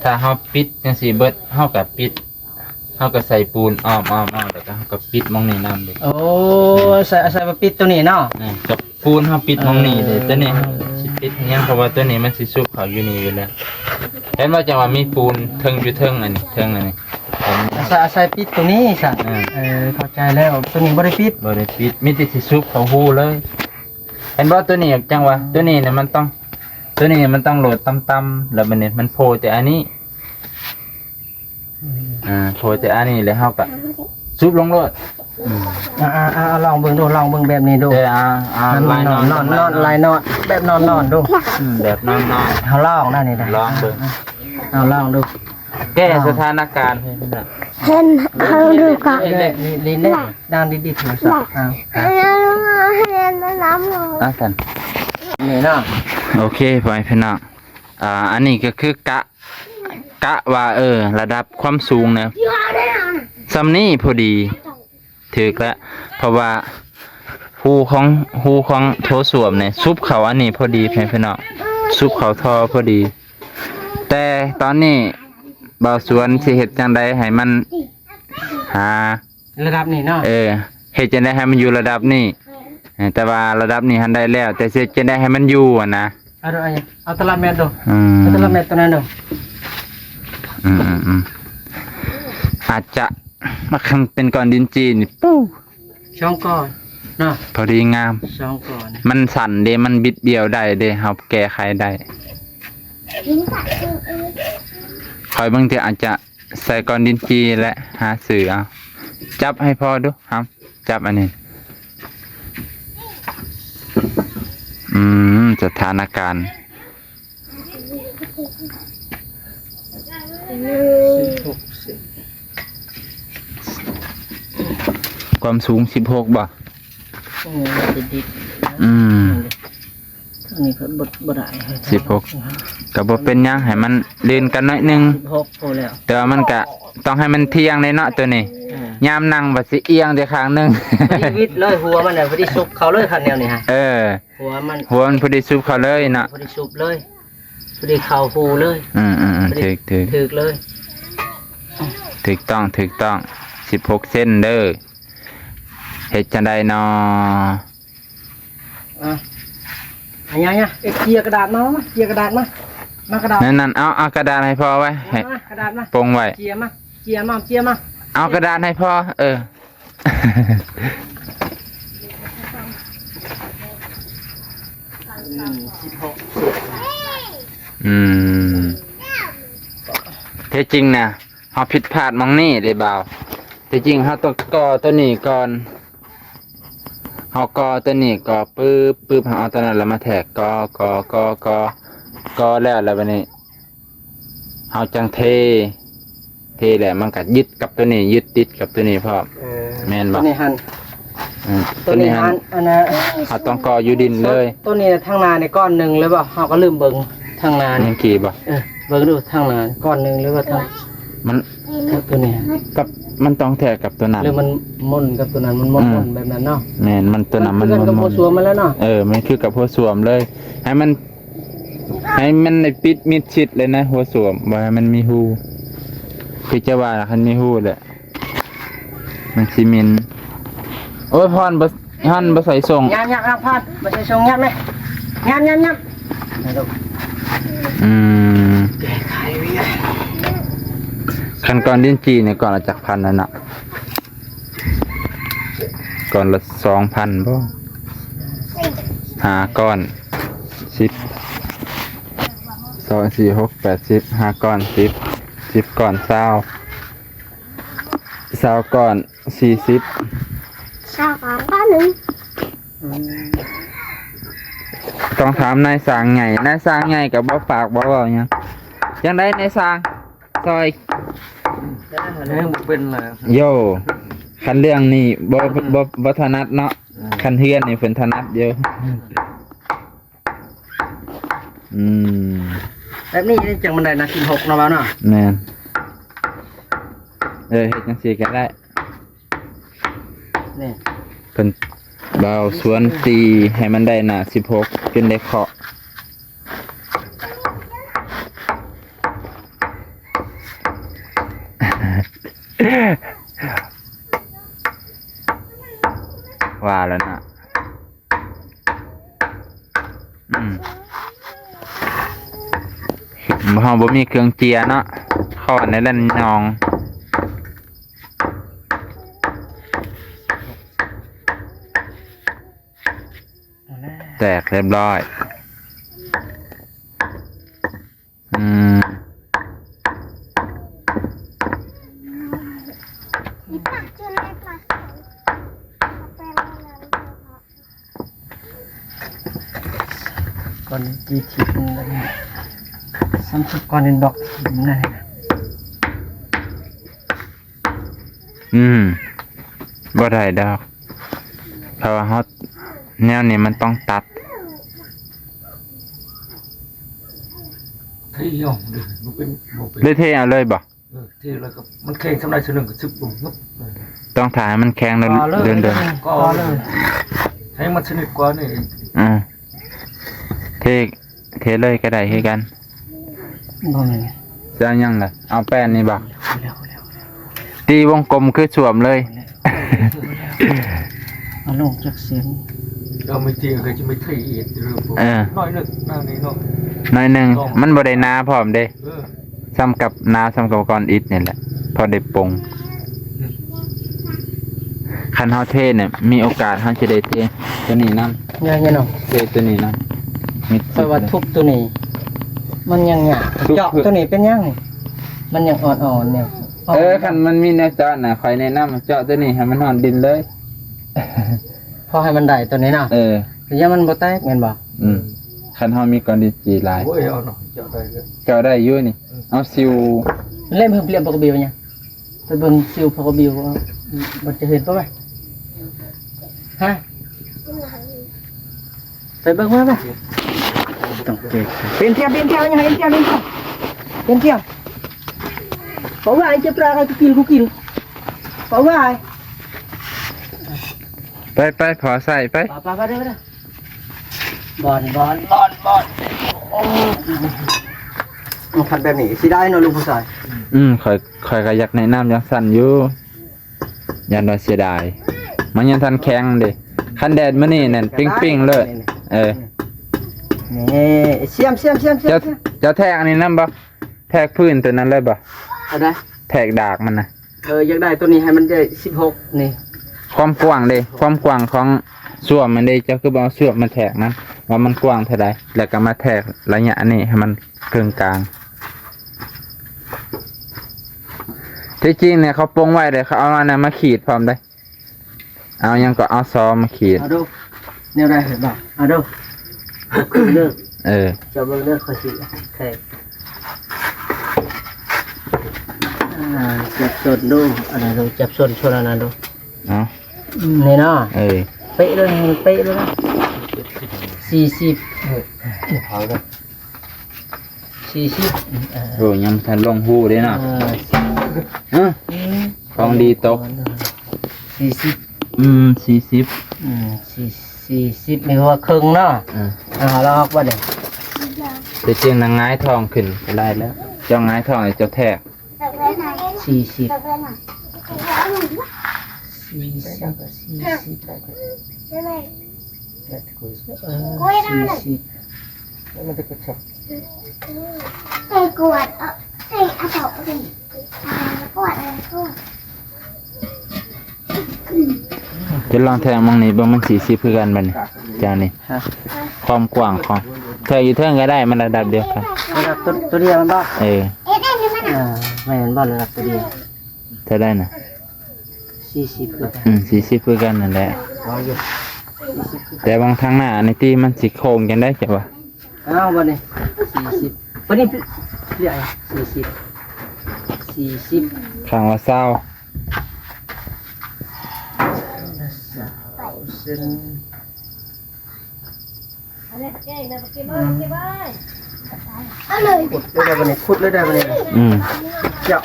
ຖ້າເຮົາປິດຈັ່ງຊີ້ເບິດ ເຮົາກໍປິດ ເຮົາກໍໃສ່ປູນອ້ອມໆໆ ແລ້ວກໍເຮົາກໍປິດໝ່ອງນີ້ນຳເດ້ ໂອ້ ໃສ່ ໃສ່ມາປິດໂຕນີ້ເນາະ ແມ່ນ ກັບ ປູນເຮົາປິດໝ່ອງນີ້ເດ້ ເອີ ໂຕນີ້ເຮົາຊິປິດຫຍັງ ເພາະວ່າໂຕນີ້ມັນຊິຊຸບເຂົ້າຢູ່ນີ້ຢູ່ແລ້ວ ເຫັນບໍ່ ຈັ່ງວ່າມີປູນເທິງຢູ່ເທິງອັນນີ້ ເທິງອັນນີ້ ອາໄສ ອາໄສປິດໂຕນີ້ຊະ ເອີ ເອີ ເຂົ້າໃຈແລ້ວ ໂຕນີ້ບໍ່ໄດ້ປິດ ບໍ່ໄດ້ປິດ ມີແຕ່ຊິຊຸບເຂົ້າຮູເລີຍ ເຫັນບໍ່ ໂຕນີ້ ຈັ່ງວ່າ ໂຕນີ້ນະມັນຕ້ອງ ໂຕນີ້ມັນຕ້ອງໂຫຼດຕ່ຳໆ ແລ້ວບັດນີ້ມັນໂຜ່ແຕ່ອັນນີ້ ອືມ ອ່າ ໂຜ່ແຕ່ອັນນີ້ແລ້ວເຮົາກໍຊຸບລົງໂລດ ອືມ ອ່າໆໆ ລອງເບິ່ງດູ ລອງເບິ່ງແບບນີ້ດູ ເອີ ອ່າໆ ນອນ ນອນ ນອນ ນອນ ລາຍນອນ ແບບນອນໆດູ ອືມ ແບບນອນໆ ເຮົາລອງນະນີ້ນະ ລອງເບິ່ງ ເອົາລອງດູ ແກ້ສະຖານະການ ເຫັນ ເຮົາດູກ່ອນ ນີ້ ນີ້ ນີ້ ນີ້ ດັ່ງດີໆ ໂທລະສັບ ເອົາ ເອົາ ເອົາຊັ້ນ ນີ້ເນາະ ໂອເຄ ພໍ່ແມ່ພີ່ນ້ອງ ອ່າ ອັນນີ້ກໍຄືກະ ກະວ່າ ເອີ ລະດັບຄວາມສູງນະ ສ່ຳນີ້ພໍດີ ຖືກແລ້ວ ເພາະວ່າຮູຂອງ ຮູຂອງໂຖສ້ວມນີ້ ສຸບເຂົ້າອັນນີ້ພໍດີ ພີ່ນ້ອງ ສຸບເຂົ້າທໍ່ພໍດີ. ແຕ່ຕອນນີ້ບ່າວສວນຊິເຮັດຈັ່ງໃດໃຫ້ມັນຫາ ລະດັບນີ້ເນາະ ເອີ ເຮັດຈັ່ງໃດໃຫ້ມັນຢູ່ລະດັບນີ້ ເອີ ແຕ່ວ່າລະດັບນີ້ຫັ້ນໄດ້ແລ້ວ ແຕ່ຊິເຮັດຈັ່ງໃດໃຫ້ມັນຢູ່ຫັ້ນນະ ເອົາ ເອົາຕະລະແມັດດູ ອືມ ເອົາຕະລະແມັດຕົວນັ້ນດູ ອືມໆໆ ອາດຈະມາຄັນເປັນກ້ອນດິນຈີ່ນີ້ ປູ້ ສອງກ້ອນເນາະ ພໍດີງາມ ສອງກ້ອນ ມັນສັ້ນເດ້ ມັນບິດບ່ຽວໄດ້ເດ້ ເຮົາແກ້ໄຂໄດ້ ຂ້ອຍບາງເທື່ອອາດຈະ ໃສ່ກ້ອນດິນຈີ່ແຫຼະ ຫາຊື້ເອົາ ຈັບໃຫ້ພໍດູ ຫຳ ຈັບອັນນີ້ ອືມ ສະຖານະການ ຄວາມສູງສິບຫົກບໍ່? ອືມ ອັນນີ້ເພິ່ນບໍ່ ບໍ່ໄດ້ ສິບຫົກ ກໍບໍ່ເປັນຫຍັງ ໃຫ້ມັນລື່ນກັນໜ້ອຍໜຶ່ງ ສິບຫົກພໍແລ້ວ ແຕ່ວ່າມັນກະຕ້ອງໃຫ້ມັນທ່ຽງເດ້ເນາະ ໂຕນີ້ ເອີ ຍາມນັ່ງບັດຊິອຽງແຕ່ຂ້າງໜຶ່ງ ພໍດີວິດເລີຍ ຫົວມັນນະ ພໍດີຊຸບເຂົ້າເລີຍ ຄັນແນວນີ້ຮະ ເອີ ຫົວມັນ ຫົວມັນພໍດີຊຸບເຂົ້າເລີຍເນາະ ພໍດີຊຸບເລີຍ ພໍດີເຂົ້າຮູເລີຍ ອືມໆໆ ຖືກໆ ຖືກເລີຍ ຖືກຕ້ອງ ຖືກຕ້ອງ ສິບຫົກເຊັນເດີ ເຮັດຈັ່ງໃດນໍ? ອ່ະ ອາ ຍາໆ ເອັດ ເຈຍກະດາດມາ ມາ ເຈຍກະດາດມາ ມາກະດາດ ນັ້ນໆ ເອົາ ເອົາກະດາດໃຫ້ພໍ່ໄວ້ ໃຫ້ ມາ ກະດາດມາ ປົງໄວ້ ເຈຍມາ ເຈຍມາ ເຈຍມາ ເອົາກະດາດໃຫ້ພໍ່ ເອີ ອືມ ສິບຫົກ ອືມ ແທ້ຈິງນະ ເຮົາຜິດພາດໝ່ອງນີ້ເດ້ບ່າວ ແທ້ຈິງເຮົາຕ້ອງກໍ່ຕົວນີ້ກ່ອນ ເຮົາກໍ່ຕົວນີ້ ກໍ່ປຶບ ປຶບ ເຮົາເອົາຕົວນັ້ນລະມາແທກ ກໍ່ ກໍ່ ກໍ່ ກໍ່ ກໍ່ແລ້ວ ແລ້ວບາດນີ້ເຮົາຈັ່ງເທ ເທແລ້ວມັນກະຍຶດກັບຕົວນີ້ ຍຶດຕິດກັບຕົວນີ້ພ້ອມ ເອີ ແມ່ນບໍ່? ຕົວນີ້ຫັ້ນ ອືມ ຕົວນີ້ຫັ້ນ ອັນນະ ເຮົາຕ້ອງກໍ່ຢູ່ດິນເລີຍ ຕົວນີ້ທາງໜ້ານີ້ກ້ອນໜຶ່ງເລີຍບໍ່? ເຮົາກໍລືມເບິ່ງທາງໜ້ານີ້ ຍັງກີ່ບໍ່? ເອີ ເບິ່ງດູທາງໜ້າກ້ອນໜຶ່ງ ຫຼືວ່າທາງ ມັນ ຕົວນີ້ ກັບ ມັນຕ້ອງແທກກັບຕົວນັ້ນ ຫຼືມັນມົນກັບຕົວນັ້ນ ມັນມົນ ອືມ ແບບນັ້ນເນາະ ແມ່ນ ມັນຕົວນັ້ນມັນ ມັນຄືກັບຫົວສ້ວມມັນແລ້ວເນາະ ເອີ ມັນຄືກັບຫົວສ້ວມເລີຍ ໃຫ້ມັນ ໃຫ້ມັນໄດ້ປິດມິດຊິດເລີຍນະ ຫົວສ້ວມ ບໍ່ໃຫ້ມັນມີຮູ ຄືຈະວ່າຄັນມີຮູແຫຼະ ມັນຊິເໝັນ ໂອ້ຍ ພອນບໍ່ ພອນບໍ່ໃສ່ສົ້ງ ຍາມໆ ພອນບໍ່ໃສ່ສົ້ງ ຍາມແມະ ຍາມໆ ຍາມ ອືມ ແກ້ໄຂ ຄັນກ້ອນດິນຈີ່ນີ້ ກ້ອນລະຈັກພັນນັ້ນນະ ກ້ອນລະສອງພັນບໍ່? ຫ້າກ້ອນ ສິບ ສອງ ສີ່ ຫົກ ແປດ ສິບ ຫ້າກ້ອນ ສິບ ສິບກ້ອນ ຊາວ ຊາວກ້ອນ ສີ່ສິບ ຊາວກ້ອນ ກ້ອນໜຶ່ງ ອືມ ຕ້ອງຖາມນາຍຊ່າງໃຫຍ່ ນາຍຊ່າງໃຫຍ່ກໍບໍ່ປາກບໍ່ເວົ້າຫຍັງ ຈັ່ງໃດນາຍຊ່າງ ຊ່ອຍ ເຮັດບໍ່ເປັນແລ້ວ ໂຢ ຄັນເລື່ອງນີ້ບໍ່ ອືມ ບໍ່ ບໍ່ຖະໜັດເນາະ ອືມ ຄັນເຮືອນນີ້ເພິ່ນຖະໜັດຢູ່ ອືມ ອືມ ແບບນີ້ຈັ່ງມັນໄດ້ນະ ສິບຫົກເນາະ ບ່າວເນາະ ແມ່ນ ເອີ ເຮັດຈັ່ງຊີ້ກໍໄດ້ ນີ້ ເພິ່ນ ບ່າວສວນຕີໃຫ້ມັນໄດ້ໜ້າສິບຫົກ ຈົນໄດ້ເຄາະ ວ່າແລ້ວນະ ອືມ ເຮົາບໍ່ມີເຄື່ອງເຈຍເນາະ ເຂົ້າໃນແລ່ນຍອງ ແຕກຮຽບຮ້ອຍ ອືມ ກ່ອນ ສາມສິບ ກ່ອນອິນບັອກ ອືມ ບໍ່ໄດ້ດອກ ເພາະວ່າເຮົາ ແນວນີ້ມັນຕ້ອງຕັດ ເທເອົາເດີ ບໍ່ເປັນ ບໍ່ເປັນ ຫຼືເທເອົາເລີຍບໍ່? ເອີ ເທແລ້ວກໍມັນແຂງສ່ຳໃດສ່ຳໜຶ່ງກໍຊຶບລົງງຶບເລີຍ. ຕ້ອງຖ້າໃຫ້ມັນແຂງແລ້ວ ກໍເລີຍ ເດີນໆ ກໍເລີຍ ໃຫ້ມັນສະໜິດກວ່ານີ້. ອ່າ ເທ ເທເລີຍກໍໄດ້ຄືກັນ. ບໍ່ແມ່ນ ຈະເອົາຫຍັງລະ? ເອົາແປ້ນນີ້ບໍ່? ແລ້ວ ແລ້ວ ແລ້ວ ຕີວົງກົມຄືສ້ວມເລີຍ. ເອົາລົງຈັກເຊັນ ເອົາໄມ້ຕີກໍຈະໄມ້ໄຖອີກເດີ. ເອີ ໜ້ອຍໜຶ່ງ ໜ້ອຍໜຶ່ງ ໜ້ອຍໜຶ່ງ ມັນບໍ່ໄດ້ໜາພ້ອມເດ້. ເອີ ສ່ຳກັບໜາ ສ່ຳກັບກ້ອນອິດນີ້ແຫຼະ ພໍໄດ້ປົງ. ອືມ ຄັນເຮົາເທນີ້ ມີໂອກາດເຮົາຈະໄດ້ເທຕົວນີ້ນຳ. ແມ່ນເນາະ ເທຕົວນີ້ນຳ. ມີ ຂ້ອຍວ່າທຸບຕົວນີ້ ມັນຍັງຍາກ. ທຸບ ເຈາະຕົວນີ້ເປັນຫຍັງນີ້? ມັນຍັງອ່ອນໆ ນີ້. ເອີ ຄັນມັນມີແນວເຈາະນະ ຂ້ອຍແນະນຳເຈາະຕົວນີ້ໃຫ້ມັນຮອດດິນເລີຍ ພໍໃຫ້ມັນໄດ້ຕົວນີ້ເນາະ. ເອີ ແຕ່ຢ່າມັນບໍ່ແຕກແມ່ນບໍ່? ອືມ ຄັນເຮົາມີກ້ອນດິນຈີ່ຫຼາຍ. ໂອ້ຍ ເອົາເນາະ ເຈາະໄດ້ເດີ ເຈາະໄດ້ຢູ່ນີ້. ອືມ ເອົາຊິວ ເລັມເພີ່ມເພຍປະກະບິວຫຍັງ? ໄປເບິ່ງຊິວພະກະບິວ ມັນຈະເຫັນປະວະ? ຮະ? ໄປເບິ່ງມາໄປ. ຕ້ອງເກັບ ເປັນທຽບ ເປັນທຽບ ຍັງເຫັນທຽບ ເຫັນທຽບ ເຫັນທຽບ. ເພາະວ່າໄອ້ເຈົ້າປາກະກິນ ກູກິນ ເພາະວ່າ ໄປ ໄປ ພໍໃສ່ໄປ. ໄປ ໄປ ໄປ ໄປ ບ່ອນ ບ່ອນ ບ່ອນ ບ່ອນ. ໂອ້ ມັນຄັນແບບນີ້ຊິໄດ້ເນາະ ລູກຜູ້ຊາຍ. ອືມ ຂ້ອຍ ຂ້ອຍກໍຢາກແນະນຳຈັ່ງຊັ້ນຢູ່ ຢ້ານວ່າເສຍດາຍ ມັນຍັງທັນແຂງເດ້. ຄັນແດດມື້ນີ້ນັ້ນ ປິ້ງໆ ເລີຍ. ເອີ ນີ້ ສຽມ ສຽມ ສຽມ ສຽມ. ເຈົ້າ ເຈົ້າແທກອັນນີ້ນຳບໍ່? ແທກພື້ນຕົວນັ້ນເລີຍບໍ່? ອັນໃດ? ແທກດາກມັນນະ. ເອີ ຢາກໄດ້ຕົວນີ້ໃຫ້ມັນໄດ້ສິບຫົກນີ້ ຄວາມກວ້າງເດ້ ຄວາມກວ້າງຂອງສ້ວມມັນເດ້. ເຈົ້າຄືບໍ່ເອົາສ້ວມມາແທກນຳ ວ່າມັນກວ້າງເທົ່າໃດ ແລ້ວກໍມາແທກໄລຍະນີ້ໃຫ້ມັນເຄິ່ງກາງ. ທີ່ຈິງນີ້ເຂົາປົງໄວ້ເດ້ ເຂົາເອົາອັນນັ້ນມາຂີດພ້ອມເດ້. ເອົາຫຍັງກໍເອົາຊໍມາຂີດ. ເອົາດູ ແນວໃດເຫັນບໍ່? ເອົາດູ ເອົາຂຶ້ນເດີ. ເອີ ເຈົ້າເບິ່ງເດີ ຂ້ອຍຊິແທກ. ອ່າ ຈັບສົ້ນດູ ອັນນັ້ນດູ ຈັບສົ້ນ ສົ້ນອັນນັ້ນດູ. ເອົາ ອືມ ນີ້ເນາະ. ເອີ ເປະເລີຍ ໃຫ້ມັນເປະເລີຍນະ. ສີ່ສິບ ເອີ ເອົາເດີ. ສີ່ສິບ ເອີ ໂອ້ ຍັງບໍ່ທັນລົງຮູເດ້ເນາະ. ເອີ ຮະ ອືມ ຂອງດີຕົກ. ສີ່ສິບ ອືມ ສີ່ສິບ ອືມ ສີ່ ສີ່ສິບ ນີ້ວ່າເຄິ່ງເນາະ. ເອີ ເອົາລະອອກບັດນີ້. ແຕ່ຈິງນະ ຫງາຍທ້ອງຂຶ້ນກໍໄດ້ແລ້ວ ເຈົ້າຫງາຍທ້ອງໃຫ້ເຈົ້າແທກ. ສີ່ສິບ ສີ່ສິບ ສີ່ສິບ ເອີ ສີ່ສິບ ໄປກວດ ເອີ ໄປເອົາເອົາ ໄປກວດ ໄປກວດ. ຈະລອງແທງໝ່ອງນີ້ເບິ່ງ ມັນສີ່ສິບຄືກັນບັດນີ້ ຈານນີ້. ຮະ ຄວາມກວ້າງຂອງ ແທງຢູ່ເທິງກໍໄດ້ ມັນລະດັບດຽວກັນ. ລະດັບຕົວ ຕົວດຽວແມ່ນບໍ່? ເອີ ອ່າ ແມ່ນບໍ່ ລະດັບຕົວດຽວ. ເທົ່າໃດນະ? ສີ່ສິບຄືກັນ. ອືມ ສີ່ສິບຄືກັນນັ້ນແຫຼະ. ເອົາຢູ່ ແຕ່ວ່າທາງໜ້ານີ້ຕິ ມັນຊິໂຄ້ງຈັ່ງໃດ ເຈົ້າວ່າ? ເອົາບັດນີ້ ສີ່ສິບ ບັດນີ້ ສີ່ສິບ ສີ່ສິບ ຂ້າງລະຊາວ ຊາວເຊັນ. ອືມ ຂຸດເລີຍໄດ໋ບັດນີ້ ຂຸດເລີຍໄດ໋ບັດນີ້. ອືມ ເຈາະ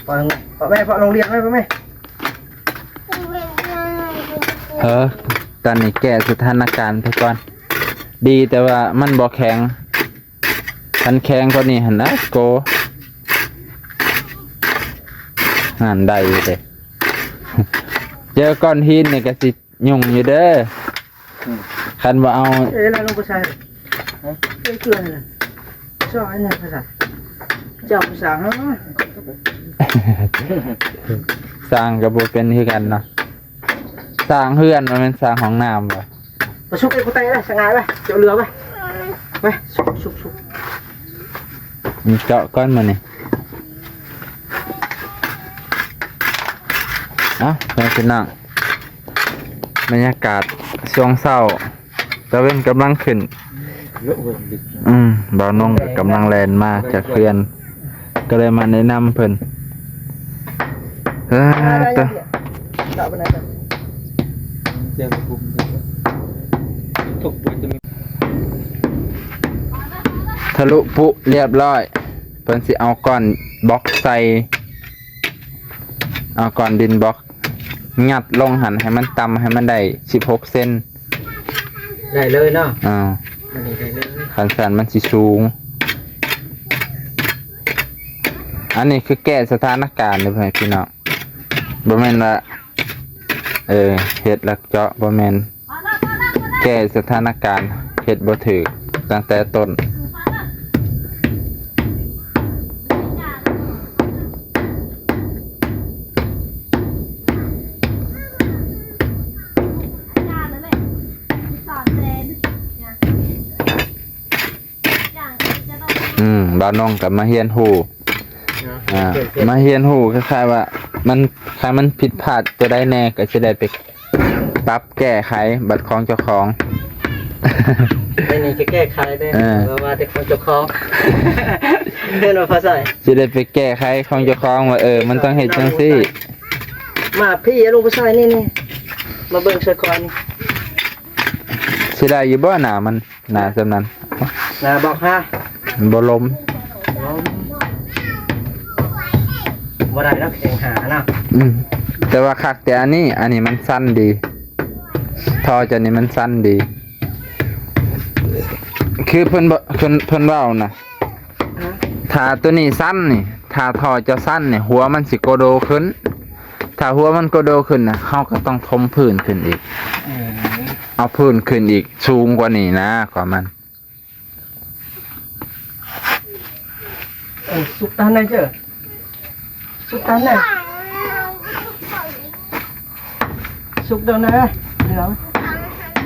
ປະ ປະແມ່ ປະໂຮງຮຽນໄວ້ ປະແມ່. ເອີ ຕອນນີ້ແກ້ສະຖານະການໄປກ່ອນ. ດີແຕ່ວ່າມັນບໍ່ແຂງ ຄັນແຂງກວ່ານີ້ຫັ້ນນະ ໂກ ຫັ້ນໄດ້ຢູ່ເດ້. ເຈີກ້ອນຫີນນີ້ກໍຊິຫຍຸ້ງຢູ່ເດີ ອືມ ຄັນບໍ່ເອົາ. ເອີ ລະລົງໄປໃສ່ ຮະ ເອີ ເກືອນີ້ນະ ຊອຍນີ້ພາສາ ເຈົ້າພາສາ ເອີ ສ້າງກໍບໍ່ເປັນຄືກັນເນາະ. ສ້າງເຮືອນ ບໍ່ແມ່ນສ້າງຫ້ອງນ້ຳບໍ່? ປະຊຸກໄອ້ກູແຕະເດີ ສະຫງ່າຍໄປ ເຈົ້າເຫຼືອໄປ ໄປ ຊຸກ ຊຸກ ຊຸກ. ມີເຈາະກ່ອນມື້ນີ້. ເອົ້າ ເພື່ອນພີ່ນ້ອງ ບັນຍາກາດຊ່ວງເຊົ້າ ຕາເວັນກຳລັງຂຶ້ນ. ອືມ ບ່າວນົງກໍກຳລັງແລ່ນມາຈາກເຮືອນ ກໍເລີຍມາແນະນຳເພິ່ນ. ເອີ ຕະ ເຈາະໄປໄດ້ ເຈາະໄປໄດ້. ທະລຸປຸລຽບຮ້ອຍ. ເພິ່ນຊິເອົາກ້ອນບລັອກໃສ່ ເອົາກ້ອນດິນບລັອກຍັດລົງຫັ້ນ ໃຫ້ມັນຕ່ຳ ໃຫ້ມັນໄດ້ສິບຫົກເຊັນ ໄດ້ເລີຍເນາະ. ອ້າວ ອັນນີ້ໄດ້ເລີຍ. ຄັນຊັ້ນມັນຊິສູງ. ອັນນີ້ຄືແກ້ສະຖານະການເດີ້ ພໍ່ແມ່ພີ່ນ້ອງ. ບໍ່ແມ່ນວ່າ ເອີ ເຮັດແລ້ວເຈາະ ບໍ່ແມ່ນ. ແກ້ສະຖານະການ ເຮັດບໍ່ຖືກຕັ້ງແຕ່ຕົ້ນ. ອືມ ບ່າວນ້ອງກໍມາຮຽນຮູ້ ເນາະ ອ່າ ມາຮຽນຮູ້ ຄ້າຍໆວ່າມັນ ຄັນມັນຜິດພາດຕົວໃດແດ່ກໍຊິໄດ້ໄປປັບແກ້ໄຂບັດຂອງເຈົ້າຂອງ. ໄອ້ນີ້ຈະແກ້ໄຂເດ້ ເອີ ເພາະວ່າແຕ່ຂອງເຈົ້າຂອງ ເຫັນບໍ່ ພາສາຍ ຊິໄດ້ໄປແກ້ໄຂຂອງເຈົ້າຂອງວ່າ ເອີ ມັນຕ້ອງເຮັດຈັ່ງຊີ້. ມາພີ້ ອາ ລຸງພາສາຍ ນີ້ໆ ມາເບິ່ງຊ່ອຍຂ້ອຍ ຊິໄດ້ຢູ່ບໍ່ ໜ້າມັນ? ໜ້າສ່ຳນັ້ນ ໜ້າບອກຫາ ບໍ່ລົມ ບໍ່ໄດ້ແລ້ວ ແຂງຫານະ. ອືມ ແຕ່ວ່າຄັກແຕ່ອັນນີ້ ອັນນີ້ມັນສັ້ນດີ ທໍ່ເຈົ້ານີ້ມັນສັ້ນດີ ຄືເພິ່ນບອກ ເພິ່ນ ເພິ່ນເວົ້ານະ ຖ້າໂຕນີ້ສັ້ນນີ້ ຖ້າທໍ່ເຈົ້າສັ້ນນີ້ ຫົວມັນຊິໂກໂດຂຶ້ນ. ຖ້າຫົວມັນໂກໂດຂຶ້ນນະ ເຮົາກໍຕ້ອງຖົມພື້ນຂຶ້ນອີກ ເອີ ເອົາພື້ນຂຶ້ນອີກສູງກວ່ານີ້ນະ ກວ່າມັນ. ເອີ ສຸກຕານໄດ້ເຈີ ສຸກຕານໄດ້ ສຸກດອກນະ ເຫຼືອ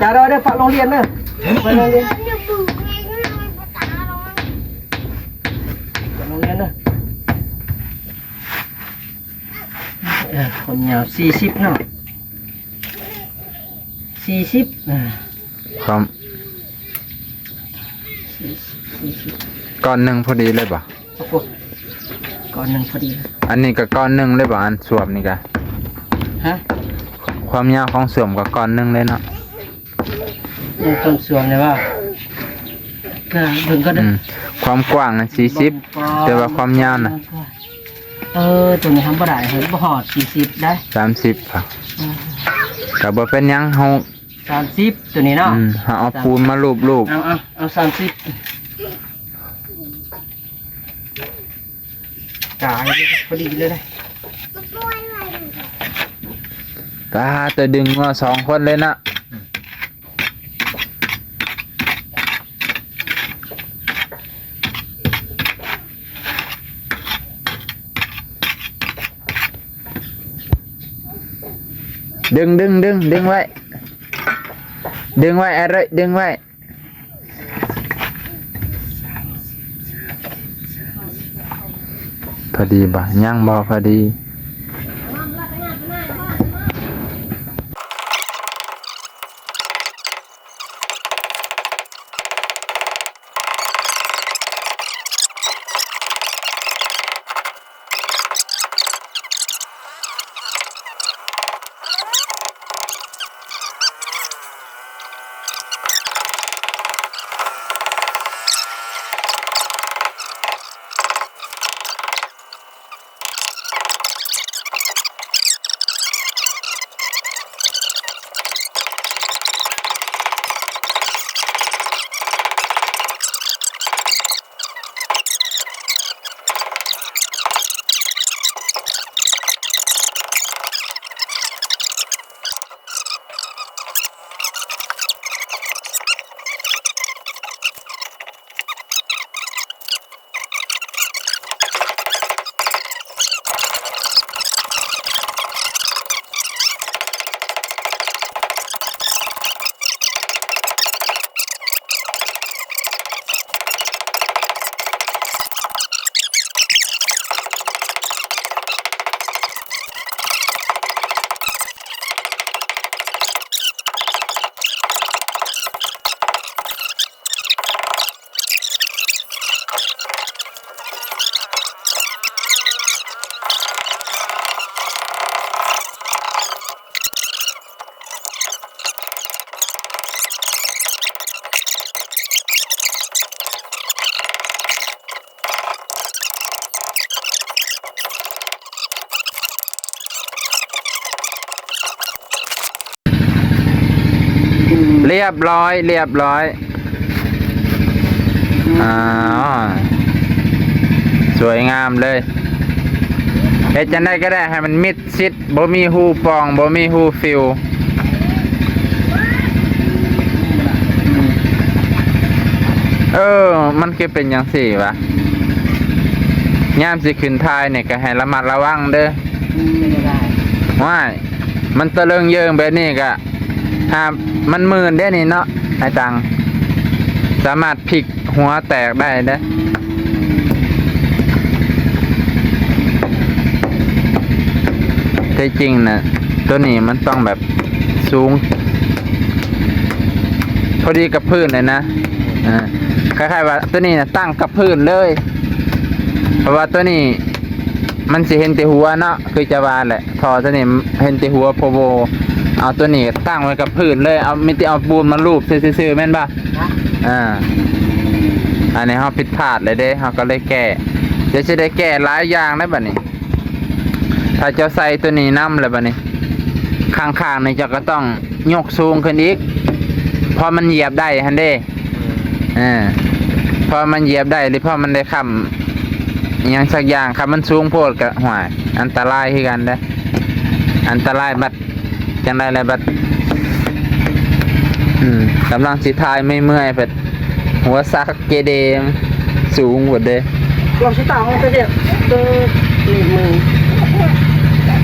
ຈາດອຍເດີ ປະໂຮງຮຽນເດີ ໄປໂຮງຮຽນ ໄປໂຮງຮຽນເດີ. ເອີ ຄວາມຍາວສີ່ສິບເນາະ ສີ່ສິບ ເອີ ຄວາມ ສີ່ສິບ ສີ່ສິບ ກ້ອນໜຶ່ງພໍດີເລີຍບໍ່? ໂອ້ໂຫ ກ້ອນໜຶ່ງພໍດີ. ອັນນີ້ກໍກ້ອນໜຶ່ງເລີຍບໍ່? ອັນສວມນີ້ກະ ຮະ? ຄວາມຍາວຂອງສວມກໍກ້ອນໜຶ່ງເລີຍເນາະ. ເບິ່ງຄວາມສວມແດ່ວ່າ ກະເບິ່ງກ່ອນເດີ. ອືມ ຄວາມກວ້າງຫັ້ນສີ່ສິບ ຄວາມກວ້າງ ແຕ່ວ່າຄວາມຍາວນະ ເອີ ໂຕນີ້ທຳບໍ່ໄດ້ ເຮີ້ຍ ບໍ່ຮອດສີ່ສິບໄດ໋ ສາມສິບ ເອີ ກະບໍ່ເປັນຫຍັງ ເຮົາ ສາມສິບ ໂຕນີ້ເນາະ. ອືມ ເຮົາເອົາປູນມາລູບໆ ເອົາ ເອົາ ເອົາສາມສິບ ກາຍພໍດີເລີຍເດ້. ປາດ ແຕ່ດຶງງົວສອງຄົນເລີຍເນາະ. ດຶງ ດຶງ ດຶງ ດຶງໄວ້ ດຶງໄວ້ ອາເລີຍ ດຶງໄວ້. ພໍດີບໍ່? ຍັງບໍ່ພໍດີ. ຮຽບຮ້ອຍ ຮຽບຮ້ອຍ. ອືມ ອາ ສວຍງາມເລີຍ. ເຮັດຈັ່ງໃດກໍໄດ້ໃຫ້ມັນມິດຊິດ ບໍ່ມີຮູປ່ອງ ບໍ່ມີຮູຟິວ. ເອີ ມັນຄືເປັນຈັ່ງຊີ້ວະ? ຍາມຊິຂຶ້ນຖ່າຍນີ້ກໍໃຫ້ລະມັດລະວັງເດີ. ອືມ ໄດ້. ວ້າຍ ມັນຕະເລິງເຢິງແບບນີ້ກະ ຫາ ມັນມື່ນເດ້ນີ້ເນາະ ອ້າຍຕັງ ສາມາດພິກຫົວແຕກໄດ້ເດ້. ແທ້ຈິງນະ ໂຕນີ້ມັນຕ້ອງແບບສູງ ພໍດີກັບພື້ນເລີຍນະ. ອ່າ ຄ້າຍໆວ່າໂຕນີ້ນະຕັ້ງກັບພື້ນເລີຍ ເພາະວ່າໂຕນີ້ມັນຊິເຫັນແຕ່ຫົວເນາະ ຄືຈະວ່າແຫຼະ. ທໍ່ໂຕນີ້ເຫັນແຕ່ຫົວໂພໂວ ເອົາໂຕນີ້ຕັ້ງໄວ້ກັບພື້ນເລີຍ ເອົາ ມີແຕ່ເອົາປູນມາລູບຊື່ໆ ແມ່ນບໍ່? ອ່າ ອັນນີ້ເຮົາຜິດພາດເລີຍເດ້ ເຮົາກໍເລີຍແກ້. ດຽວຊິໄດ້ແກ້ຫຼາຍຢ່າງໃນບັດນີ້ ຖ້າເຈົ້າໃສ່ໂຕນີ້ນຳແລ້ວບັດນີ້ ຂ້າງໆນີ້ເຈົ້າກໍຕ້ອງຍົກສູງຂຶ້ນອີກ ເພາະມັນຢຽບໄດ້ຫັ້ນເດ້. ເອີ ເພາະມັນຢຽບໄດ້ ຫຼື ເພາະມັນໄດ້ຄ້ຳອີ່ຫຍັງສັກຢ່າງ ຄັນມັນສູງໂພດກໍ ຫ້ວຍ ອັນຕະລາຍຄືກັນເດ້ ອັນຕະລາຍບັດ ຈັ່ງໃດແລະບັດ. ອືມ ກຳລັງຊິຖ່າຍເມື່ອຍໆ ພັດຫົວສັກເກເດ ສູງພຸ້ນເດ້. ລອງສະຕາງເອົາແຕ່ແບບ ເອີ ນີ້ມື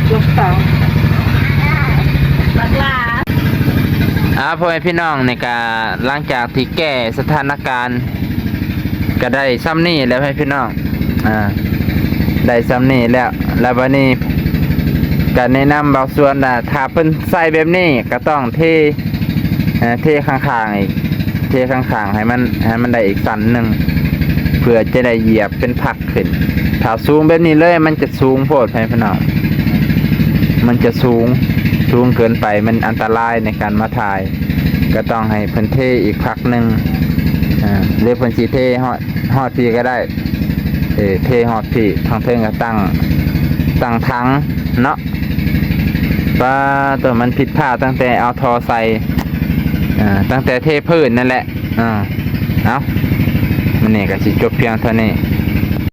ລອງສະຕາງ ບັກຫຼ້າ. ອ່າ ພໍ່ແມ່ພີ່ນ້ອງ ນີ້ກະຫຼັງຈາກທີ່ແກ້ສະຖານະການ ກະໄດ້ຊ່ຳນີ້ແຫຼະພີ່ນ້ອງ ອ່າ ໄດ້ຊ່ຳນີ້ແລ້ວ. ແລ້ວບັດນີ້ກະແນະນຳບ່າວສວນວ່າ ຖ້າເພິ່ນໃສ່ແບບນີ້ກະຕ້ອງເທ ເອີ ເທຂ້າງໆອີກ ເທຂ້າງໆໃຫ້ມັນ ໃຫ້ມັນໄດ້ອີກຊັ້ນໜຶ່ງ ເພື່ອຈະໄດ້ຢຽບເປັນພັກຂຶ້ນ. ຖ້າສູງແບບນີ້ເລີຍ ມັນຈະສູງໂພດພີ່ນ້ອງ ມັນຈະສູງ ສູງເກີນໄປ ມັນອັນຕະລາຍໃນການມາຖ່າຍ. ກໍຕ້ອງໃຫ້ເພິ່ນເທອີກພັກໜຶ່ງ ເອີ ຫຼືເພິ່ນຊິເທຮອດ ຮອດພີ້ກໍໄດ້ ເອີ ເທຮອດພີ້ ທາງເທິງກໍຕັ້ງ ຕັ້ງຖັງເນາະ. ປາໂຕ ມັນຜິດພາດຕັ້ງແຕ່ເອົາທໍ່ໃສ່ ເອີ ຕັ້ງແຕ່ເທພື້ນນັ້ນແຫຼະ. ເອີ ເອົາ ມື້ນີ້ກໍຊິຈົບພຽງເທົ່ານີ້